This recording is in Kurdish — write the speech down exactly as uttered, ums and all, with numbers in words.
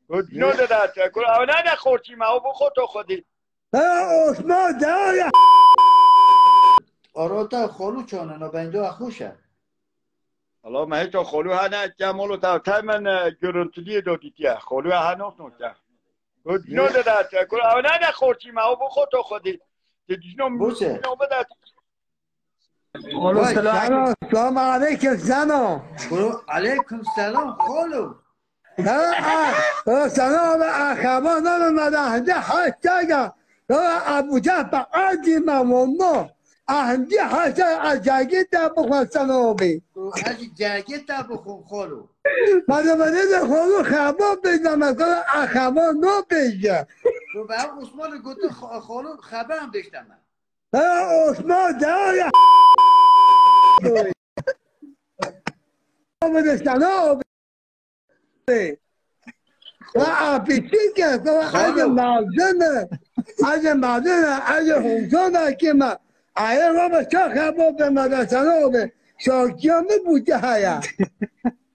Got, no dede te, got, ew ne ne xortî me, o bi xwe to xwedî. Ha, Osman, daya. Arota xolû çaneno bendo xweş e. Allah, me hêta xolû hene, ke molo te, te min, e, görüntülüye do dîtiye. Xolû he, not not ya. Got, no dede te, got, ew ne ne xortî me, o bi xwe to xwedî. Ti dijno Boşe. Nome de. Xolo, vay, selam. Seno, selam aleykum, seno. Xolo, aleykum selam, xolo. Ha, ha, ha, seno abi, axaba nana nada, hende haştaga. Ha, Abu Cahpa, adi mamono. Ahndi haşta, acagi de bu seno abi. Hadi cagi de bu xolo. Bana bana de xolo xaba be, zaman sonra axaba no be ya. Bu ben Osman'ı götür xolo xaba beşleme. Ha, Osman, daha ya. Ama de sana o. Ha, apişik ya, sana Xalo. Acı malzeme. Acı malzeme, acı huzona kima. Aye baba çok habo be madasana o be. Şokiya mı bu cahaya?